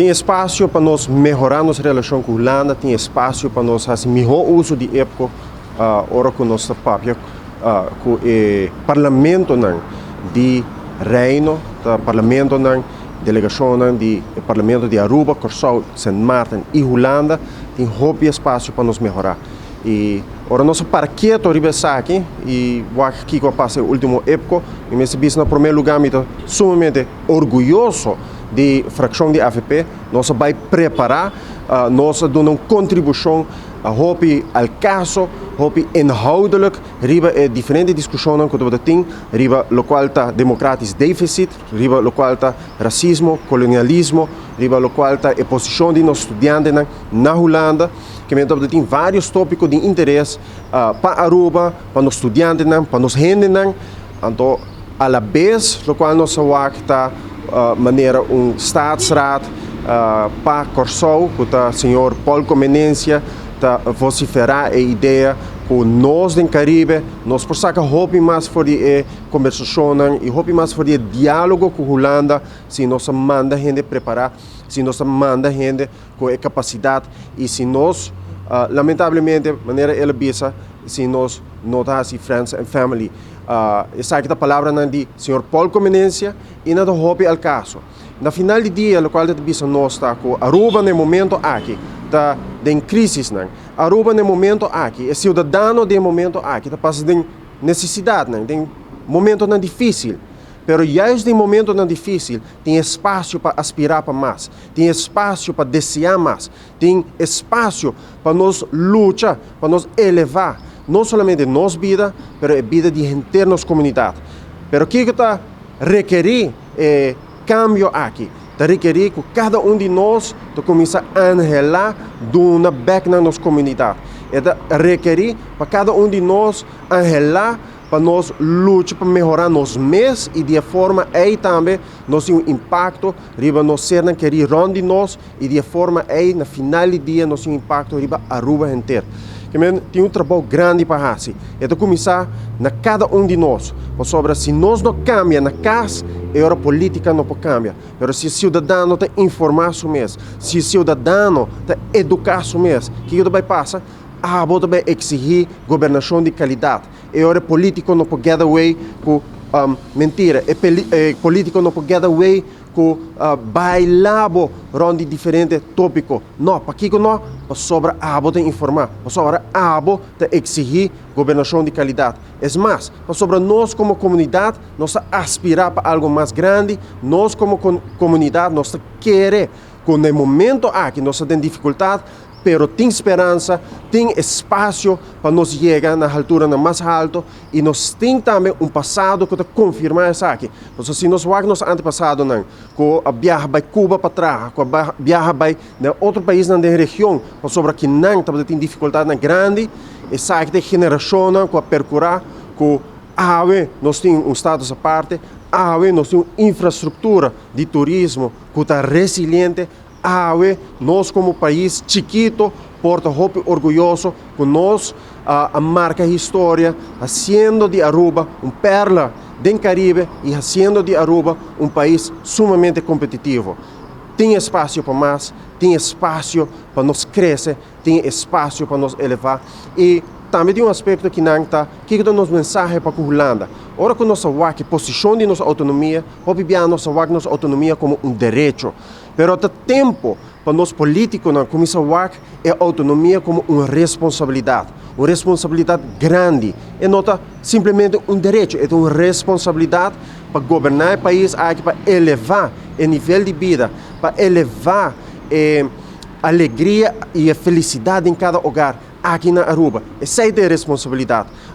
Tin espasio pa nos mehorá nos relashon ku Hulanda, tin espasio pa nos hasi mihó uso di IPKO ora ku nos ta papia ku e parlamentonan di Reino, ta parlamentonan, delegashonnan di e parlamento di Aruba, Kòrsou, Sint Maarten i Hulanda, tin hopi espasio pa nos mehorá. I ora nos a para keto riba esaki i wak kiko a pasa e último IPKO, mi mester bisa na promé lugá mi ta sumamente orguyoso di frakshon di AVP. Nos a bai prepará, nos a duna un kontribushon hopi al kaso, hopi inhoudelijk riba e diferente diskushonnan ku tabata tin riba lokual ta democratisch deficit, riba lokual ta rasismo, kolonialismo, riba lokual ta e posishon di nos studiantenan na Hulanda. Ke men tabata tin vários tópiko di interes pa Aruba, pa nos studiantenan, pa nos hendenan. Anto a la bes lokual nos a wak ta manera un staatsraad pa Kòrsou ku ta señor Paul Comenencia ta vosiferá e idea ku nos den Karibe nos por saka hopi mas for di e kombersashonnan i hopi mas for di e diálogo ku Hulanda si nos a manda hende prepará, si nos a manda hende ku e kapasidat i si nos lamentablemente manera el a bisa si nos no ta hasi friends and family. Esaki ta palabranan di señor Paul Comenencia i nan ta hopi al kaso. Na final di dia lokual ta bisa nos ta ku Aruba na e momento aki ta den krisisnan. Aruba na e momento aki, e siudadano den e momento aki ta pasa den nesesidatnan, den momentonan difísil. Pero juist den momentonan difísil tin espasio pa aspirá pa mas, tin espasio pa deseá mas, tin espasio pa nos lucha, pa nos elevá no solamente nos bida, pero e bida di henter nos komunidat. Pero kiko ta rekerí e kambio aki? Ta rekerí ku kada un di nos ta kuminsá anhelá duna bèk na nos komunidat. E ta rekerí pa kada un di nos anhelá pa nos lucha pa mehorá nos mes i di e forma ei tambe nos tin un impakto riba nos sernan kerí rònt di nos i di e forma ei na final di dia nos tin un impakto riba Aruba henter. Ke men tin un trabou grandi pa hasi. E ta kuminsá na kada un di nos, pasobra si nos no kambia na kas, e ora polítika no por kambia. Pero si e siudadano ta informá su mes, si e siudadano ta eduká su mes, kiko ta bai pasa? Abo ta bai eksigí gobernashon di kalidat. E ora e polítiko no por get away ku mentira, e polítiko no por get away ku baila bo rònt di diferente tópiko. No, pakiko no? Pasobra abo ta informá, pasobra abo ta eksigí gobernashon di kalidat. Es mas, pasobra nos komo komunidat nos ta aspirá pa algu mas grandi, nos komo komunidat nos ta kere ku na e momento aki nos ta den difikultat, pero tin speransa, tin espasio pa nos yega na halturanan mas halto i nos tin tambe un pasado ku ta konfirmá esaki. Pasobra si nos wak nos antepasadonan ku a biaha bai Cuba pa traha, ku a biaha bai na otro paisnan den region pasobra kinan tabata tin difikultatnan grandi, esaki ta e generashonnan ku a perkurá ku awe nos tin un status aparte, awe nos tin un infrastruktura di turismo ku ta resiliente. Awe nos komo pais chikito por ta hopi orguyoso ku nos a marka historia hasiendo di Aruba un perla den Caribe i hasiendo di Aruba un pais sumamente kompetitivo. Tin espasio pa mas, tin espasio pa nos krese, tin espasio pa nos elevá i tambe tin un aspekto ki nan ta kiko ta nos mensahe pa ku Hulanda. Ora ku nos a wak e posishon di nos outonomia, hopi biaha nos a wak nos outonomia komo un derecho. Pero ta tempo pa nos politiconan cuminsa wak e autonomia como un responsabilidad, un responsabilidad grandi. E no ta simplemente un derecho, e ta un responsabilidad pa goberna e pais aki, pa eleva e nivel di bida, pa eleva e alegria y e felicidad den cada hogar aki na Aruba. Esey ta e responsabilidad.